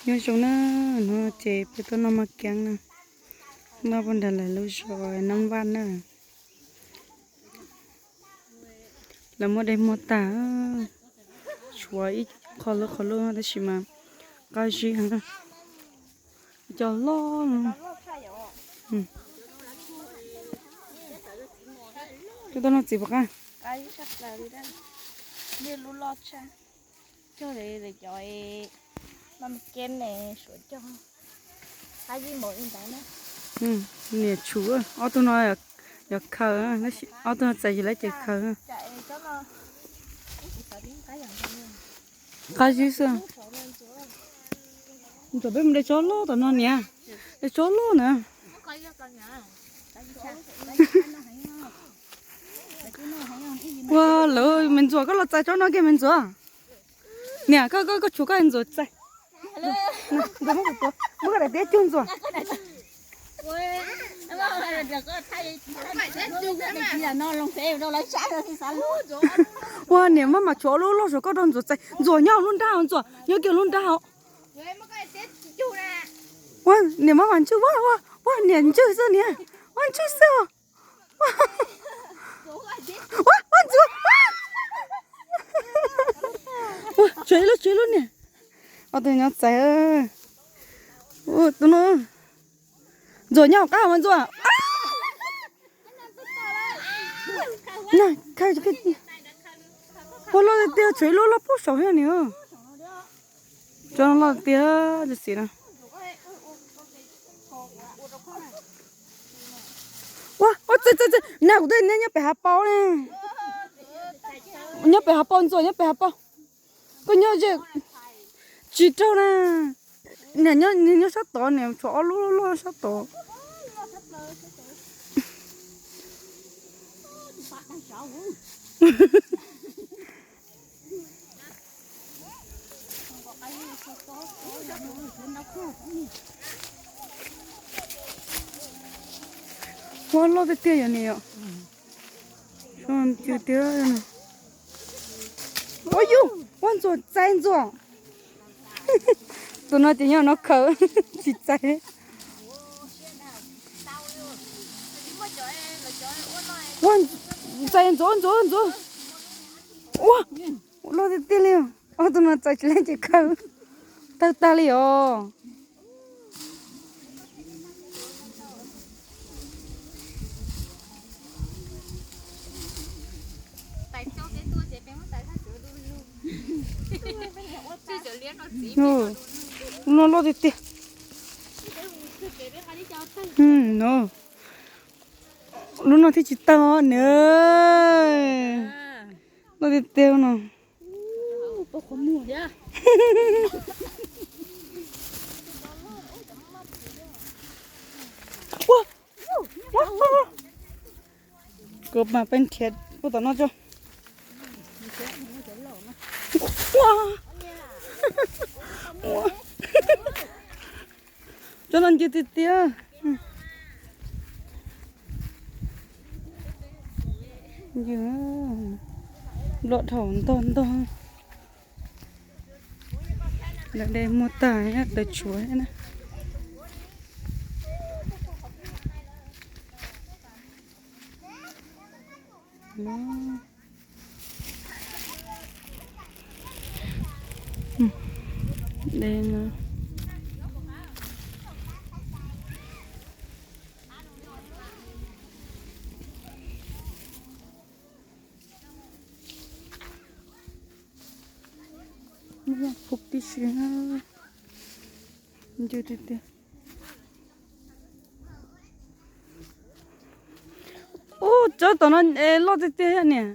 Nyob zoo na, no ces peb tuaj noj maj keeb na, noj puag nram lawv lub zos Nam Vaj na. Lawv muab dej muag tag, tshuav ib qho lub qhov lub tab sis mas qab zib heev. Cov loj. Coj tuaj noj txiv puas qab? Niam tshuv, ob tug no yog khaws, ob tug no txais yus lawv ces khaws. Qab zib xwb. Ntxuam, peb mus de tsob loj tom no niam, de tsob loj na. Ua lawv, me ntxuam koj los txais tsob no kiag me ntxuam. Niam, koj koj tshuav koj ntxuam txais. Muab koj daim tiab cug ntxuam. Ua niam maj mam tshuav lub loj suav koj rau ntxuam txais. Ntxuam nyob lub nrab, ntxuam nyob kiag lub nrab. Ua niam maj mam ntswj, ua ua ua niam ntswj xwb niam. Ua ntswj xwb os. Ua ua ntxuam. Tshuav ib lub, tshuav ib lub niam. Ob tug nyob txais. Tus no ntxuam nyob hauv qab mas ntxuam. Ua loj tiag tiag, tshuav ib lub loj pub saum thiab niam. Tsob no loj tiag tiag xis na. Ua ua txais txais txais, nag kuv twb nyob pem hav paus ne. Nyob pem hav paus ntxuam, nyob pem hav paus. Koj nyob ze, tsis raug na. Niam nyob sab tod, niam tshuav ob lub loj sab tod. Ua loj tiag tiag yom niam yom. Ua yus, ua ntxuam txais ntxuam. Tus no ces nyob no khaws tsis txais. Ua txais ntxuam ntxuam ntxuam. Ua loj tiag tiag li. Ob tug no txais tsis leej ces khaws tawg tag li os. No loj tiag tiag. Lub no thiaj tsis tawg os niam. Loj tiag tiag no. Kuv mam peb nrhiav kuv tom no tso. Cov no ncw tiag tiag. Nplua dhau ntog ntog. Lawv de muag tag tawv tshuav na. Puv tib si, ncw tiag tiag. Ub, tsob tom no loj tiag tiag niam.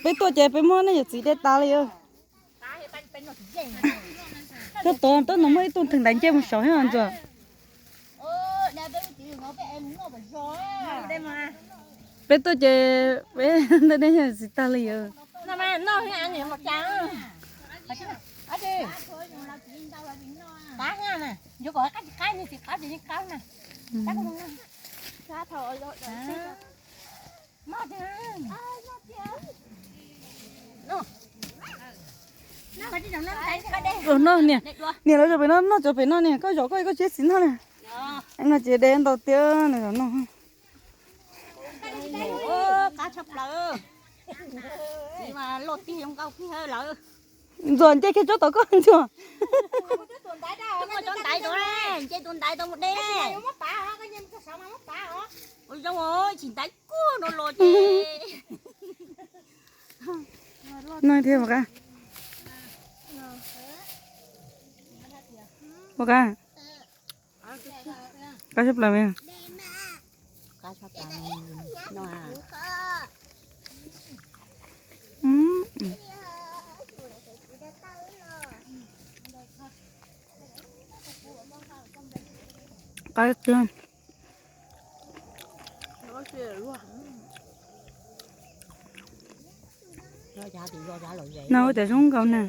Peb tuaj ces peb muab nej yawm txiv de tas li os. Tuaj tod tuaj no muaj ib tug theem ntaiv ncej mus saum thiab Ntxuam. Peb tuaj ces peb ntej dej tsis tag li yawg. Noj, niam, lawv zov pem no, noj cov pem no niam, koj zov koj, koj tsis txib noj na. No ces de ntau tiag nws zov noj. Ntxuam nce kiag tsob tod koj Ntxuam. Nce tus ntaiv tau mus de. Ua zoo, tsis ntaiv kuj no los ces. No thiab Pov Qab. Pov Qab. Qab tshaj plaws me. Qab tiag. No ua cas zoo nkaus na.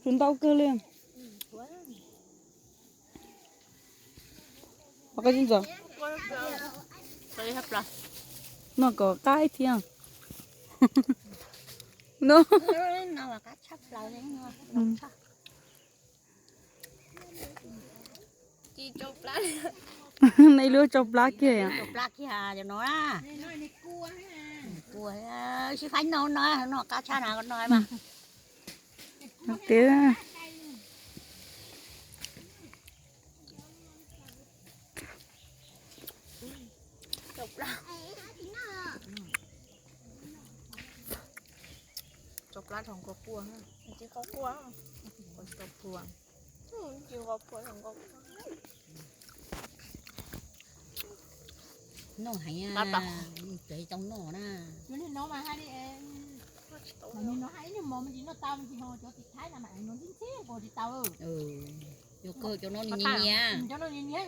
Tsum ntau kawg li. No kom qab ib thiab. No. Ib lub tsau plab kiag. Sib faib no no no qab tshaj na no mas. Tiag. Tsau plab dhau nkaus quaj, tsis qau quaj, tsis qau quaj. Noj heev, tsis tau noj na. Yuav kawg cov no nws nyias nyias.